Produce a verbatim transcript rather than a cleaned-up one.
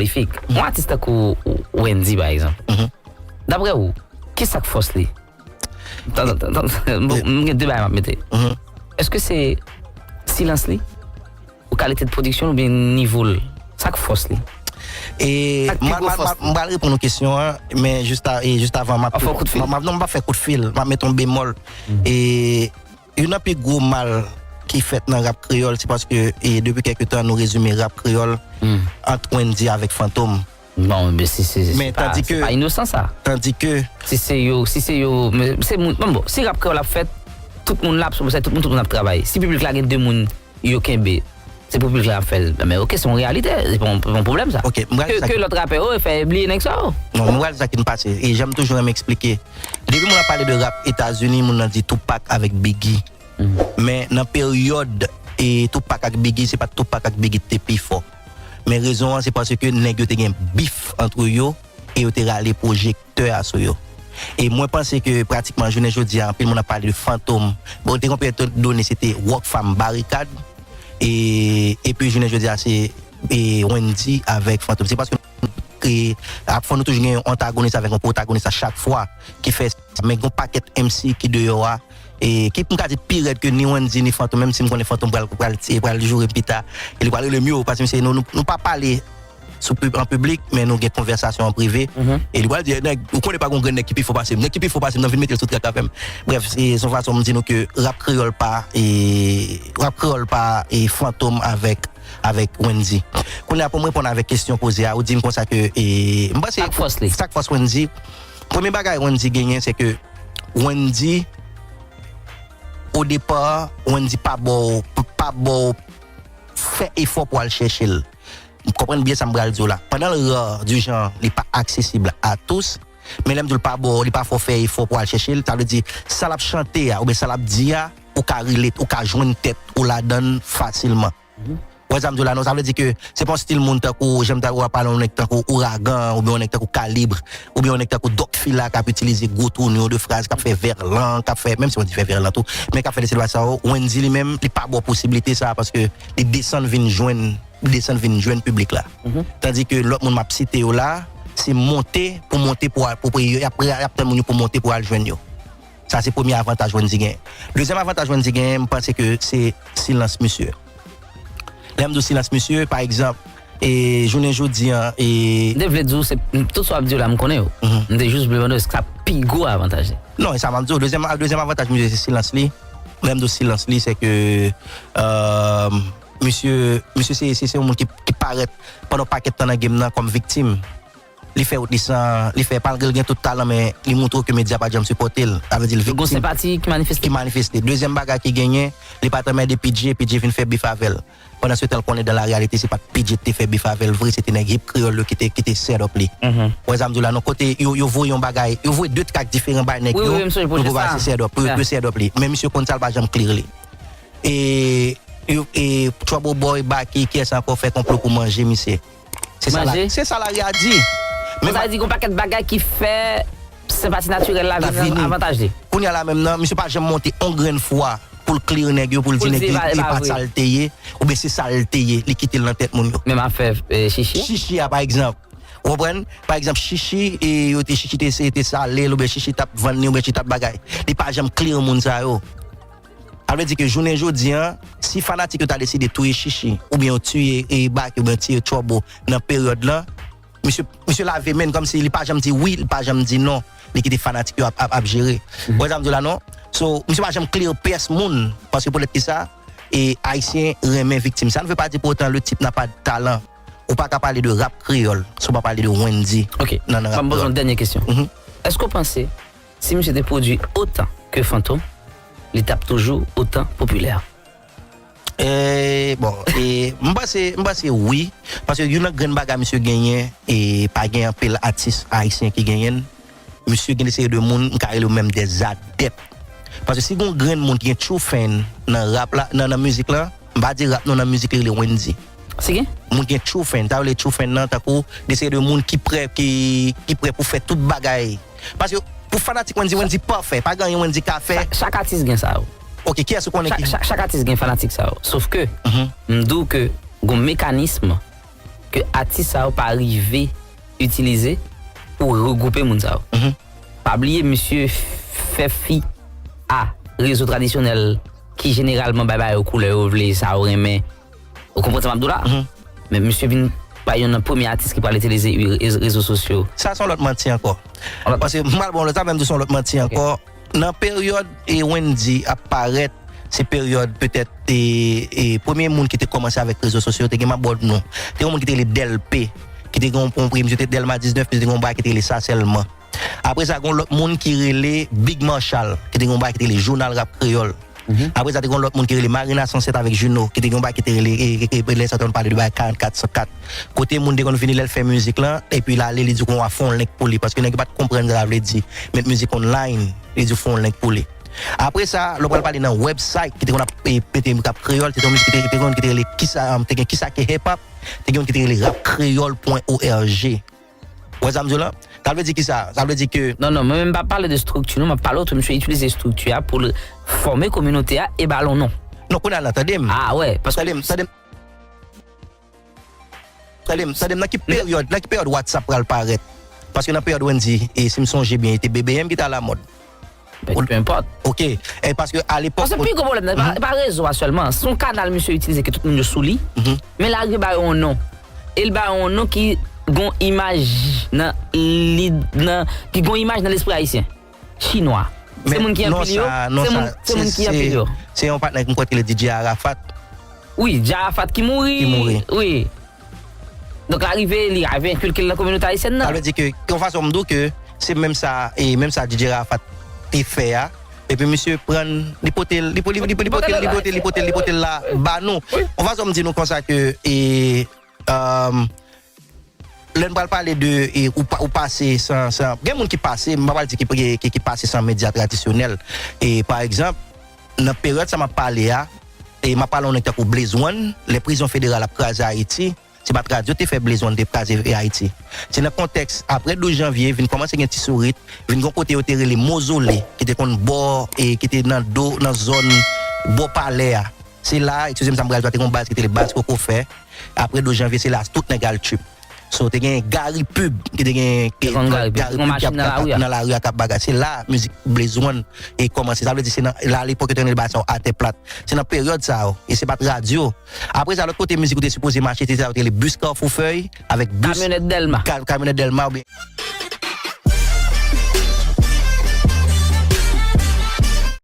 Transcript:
prolifique. Yon atis tankou Wendy, pa egzanp. Daprè ou, ki sa k fòs li? Tan, tan, tan, tan, bon, m gen de bagay m ap mete. Èske se silans li? Ou kalite de pwodiksyon oubyen nivo l? Sa k fòs li? E m pral reponn ou kesyon an, men jis avan m ap non, m pa fè kout fil, m ap met yon bemòl. E youn nan pi gwo mal ki fèt nan rap kreyòl, se paske e depi kèk tan nou rezime rap kreyòl ant Wendy avèk Fantom. Non, men se se se pa inosan sa. Tandike si se yo, si se yo, men se moun, bon, si rap kreyòl ap fèt, tout moun la ap sou tout moun, tout moun ap travay. Si piblik la gen de moun yo kenbe, se pou piblik la ap fè l. Men oke, se yon reyalite, se pa yon pwoblèm sa. Ke lòt rapè yo fè bliye nèg sa yo. Non, mwen pral sa ki n pase. E jan m toujou renmen eksplike, depi moun ap pale de rap Etazini, moun nan di Tupac avèk Biggie. Men nan peryòd e Tupac ak Biggie, se pa t Tupac ak Biggie ki te pi fò. Men rezon an se paske nèg yo te gen bif antre yo e yo te rale pwojektè a sou yo. E mwen panse ke pratikman jounen jodi a, anpil moun ap pale de Fantom. Bon, te gen yon peryòd done se te Rockfam Barikad. E epi jounen jodi a se e Wendy avèk Fantom. Se paske e ap fò nou toujou gen yon antagonis avèk yon pwotagonis a chak fwa ki fè sa. Men gen yon pakèt M C ki deyò a e ki m ka di pi rèd ke ni Wendy ni Fantom, menm si m konnen Fantom pral pral pral joure m pita e li pral rele m yo paske misye nou nou pa pale sou an piblik, men nou gen konvèsasyon an prive. E li pral di nèg ou konnen pa gon grenn nèg ki pi fò pase m, nèg ki pi fò pase m nan vin mete l sou trèt avè m. Brèf, se yon fason m di nou ke rap kreyòl pa e rap kreyòl pa e Fantom avèk avèk Wendy. Kounye a pou m reponn avèk kesyon poze a, ou di m konsa ke e m panse sa k fòs Wendy. Premye bagay Wendy genyen se ke Wendy o depa Wendy pa ba w pa ba w fè efò pou al chèche l. Konprann byen sa m pral di w la. Pandan l ra di jan li pa aksesib a tous, men lè m di w l pa ba w, li pa fè w fè efò pou al chèche l, sa vle di sa l ap chante a oubyen sa l ap di a, ou ka relate, ou ka jwenn tèt ou ladan l fasilman. Ou wè sa m di w la non, sa vle di ke se pa yon stil moun tankou jan m ta ou ap pale yon nèg tankou Ouragan oubyen yon nèg tankou Kalib oubyen yon nèg tankou Doc Fila k ap itilize gwo tounyo de fraz, k ap fè vèlan, k ap fè, menm si Wendy fè vèlan tou, men k ap fè de stil bagay sa yo, Wendy li menm li pa ba w posiblite sa paske li desann vin jwenn li desann vin jwenn piblik la. Tandike lòt moun m ap site yo la, se monte pou monte pou al pou y ap y ap tann moun yo pou monte pou al jwenn yo. Sa se premye avantaj Wendy genyen. Dezyèm avantaj Wendy genyen, m panse ke se silans misye. Lè m di w silans misye, pa egzanp, e jounen jodi an e. M te vle di w, se tout sa w ap di yo la, m konnen yo. M te jis vle mande w, èske sa pi gwo avantaj li? Non, e sa m ap di w. Dezyèm, dezyèm avantaj misye, se silans li. Lè m di w silans li, se ke. Misye, misye se, se, se yon moun ki, ki parèt pandan yon pakèt tan nan game nan kòm viktim. Li fè wout li san, li fè malgre l gen tout talan men li montre w ke medya pa t janm sipòte l. Sa vle di l viktim. Gon senpati ki manifeste. Ki manifeste. Dezyèm bagay ki genyen, li pa t anmède P J, P J vin fè bif avè l. Pandan se tan l konnen dan la reyalite se pa t P J ki te fè bif avè l vre, se te nèg Hip Kreyòl yo ki te, ki te set up li. Ou wè sa m di w la non, kote yo, yo voye yon bagay, yo voye de trak diferan bay nèg yo pou yo pase set up, pou yo, pou yo set up li. Men misye konn sa l pa janm clear li. E, e Trouble Boy, Baky, kiyès ankò fè konplo pou manje misye? Se sa la, se sa Larry a di. Men sa vle di gon pakèt bagay ki fè senpati natirèl la vin nan avantaj li. Kounye a la menm nan, misye pa janm monte on grenn fwa pou l clear nèg yo, pou l di nèg li, li pa t sa l te ye, oubyen se sa l te ye, li kite l nan tèt moun yo. Menm afè Chichi. Chichi a pa egzanp. Ou konprann? Pa egzanp, Chichi, e yo te Chichi te eseye te sale l, oubyen Chichi t ap vann li, oubyen Chichi t ap bagay. Li pa janm clear moun sa yo. Sa vle di ke jounen jodi an, si fanatik yo ta deside touye Chichi, oubyen yo tiye e Baky, oubyen yo tiye Trouble nan peryòd lan, misye, misye lave men l kòmsi li pa janm di wi, li pa janm di non. Li kite fanatik yo ap, ap, ap jere. Ou wè sa m di w la non? So, misye pa janm clear pyès moun, paske poutèt kisa, e Ayisyen renmen viktim. Ça ne veut pas dire pour autant le type n'a pas de talent. Ou pa ka pale de rap kreyòl si w pa pale de Wendy nan, nan rap kreyòl. Ok, ban m poze w yon dènye kesyon. Èske w panse si misye te pwodui otan ke Fantom, li t ap toujou otan popilè? E, bon, e, m panse, m panse wi, paske youn nan grenn bagay misye genyen, e pa gen anpil atis ayisyen ki genyen l, misye gen de seri de moun, m ka rele yo menm des adeptes. Paske si gon grenn moun ki gen true fan nan rap la, nan, nan mizik la, m pa di rap non, nan mizik li rele Wendy. Si gen? Moun gen true fan, ta rele true fan nan, tankou de seri de moun ki prè, ki, ki prè pou fè tout bagay. Paske pou fanatik Wendy, Wendy pafè, pa gen anyen Wendy ka fè. Chak, chak atis gen sa yo. Ok, kiyès ou konnen ki. Chak, chak atis gen fanatik sa yo. Sof ke, m di w ke gon mekanism ke atis sa yo pa rive itilize pou regwoupe moun sa yo. Pa bliye, misye fè fi a rezo tradisyonèl ki jeneralman bay bagay yo koulè yo vle, sa yo renmen. Ou konprann sa m ap di w la? Men misye vin pa youn nan premye atis ki pral itilize rezo sosyo. Sa se yon lòt manti ankò. Paske m pral bon lòt sa, men m di se yon lòt manti ankò. Nan peryòd e Wendy ap parèt, se peryòd petèt e, e premye moun ki te kòmanse avèk rezo sosyo, te gen m ap ba w non. Te gen yon moun ki te rele Delpe, ki te gen yon, yon premye, misye te Delma diznèf, misye te gen yon bagay ki te rele Sa Sèlman. Apre sa, gen yon lòt moun ki rele Big Marshall, ki te gen yon bagay ki te rele Jounal Rap Kreyòl. Apre sa, te gen yon lòt moun ki rele Marina Sansèt avèk Juno, ki te gen yon bagay ki te rele, e, e, e, lè sa te konn pale de bagay karannkat san kat. Kote moun te konn vini lè l fè mizik lan, epi l ale, li di konsa fè yon link pou li, paske nèg yo pa t konprann sa l vle di. Met mizik online, li di fè yon link pou li. Apre sa, lè w pral pale nan website, ki te konn ap, e, mete rap kreyòl, te gen yon mizik ki te, te konn ki te rele kisa, um, te gen kisa ki hip hop, te gen yon ki te rele rap kreyòl pwen org. Ou wè sa m di w la? Sa vle di kisa? Sa vle di ke Non, non, mwen menm m pa pale de estrikti, non, m ap pale w tou, misye itilize estrikti a pou l fòme kominote a e ba l yon non. Non, kounye a la, tande m. Ah, wè, paske Tande m, tande m. Tande m, tande m, nan ki peryòd, nan ki peryòd WhatsApp pral parèt? Paske nan peryòd Wendy, e si m sonje byen, e te B B M ki t alamòd. Peu importe. Ok. E paske alepòk Paske pi gwo pwoblèm nan, pa, pa rezo a sèlman. Se yon kanal misye itilize ke tout moun yo sou li. Men l arive ba yo yon non. E l ba yo yon non ki gon imaj nan li, nan, ki gon imaj nan lespri ayisyen. Chinwa. Se moun ki anpil yo. Se moun, se moun ki anpil yo. Se yon patnè ki m kwè ki le D J Arafat. Wi, Dja Arafat ki mouri. Ki mouri. Wi. Donk, l arive, li arive enkilke l nan kominote ayisyèn nan. Sa vle di ke, yon fason m di w ke se menm sa, e menm sa D J Arafat te fè a. Epi misye pran, li pote l, li po-, li, li, li pote l, li pote l, li pote l, li pote l la ba nou. Yon fason m di nou konsa ke, e, um, lè n pral pale de, e, ou pa, ou pase san, san, gen moun ki pase, m pa pral di ki, ki, ki, ki pase san medya tradisyonèl. E, pa egzanp, nan peryòd sa m ap pale a, e m ap pale yon nèg tankou Blaze One, lè prizon federal ap kraze Ayiti, se pa t radyo te fè Blaze One te kraze Ayiti. Se nan kontèks, apre douz janvye, vin kòmanse gen ti sourit, vin gon kote yo te rele Mozole, ki te konn bò, e ki te nan do, nan zòn bò palè a. Se la, eskize m, sa m pral di a, te gon baz ki te rele Baz Kokofè. Apre douz janvye, se la tout nèg al trip. So, te gen Gary Pub, ki te gen, ki, Te konn Gary Pub, Gary te gon Pub ki ap, machin nan ap, lari a. Nan lari a k ap bagay. Se la mizik Blaze One e kòmanse. Sa vle di se nan, la lepòk yo te rele bagay sa yo atè plat. Se nan peryòd sa yo. E se pa t radyo. Apre sa, lòt kote mizik ou te sipoze mache, se sa yo te rele bis Carrefour Feuille, avèk bis Kamyonèt Dèlma. Ka-, kamyonèt Dèlma, oubyen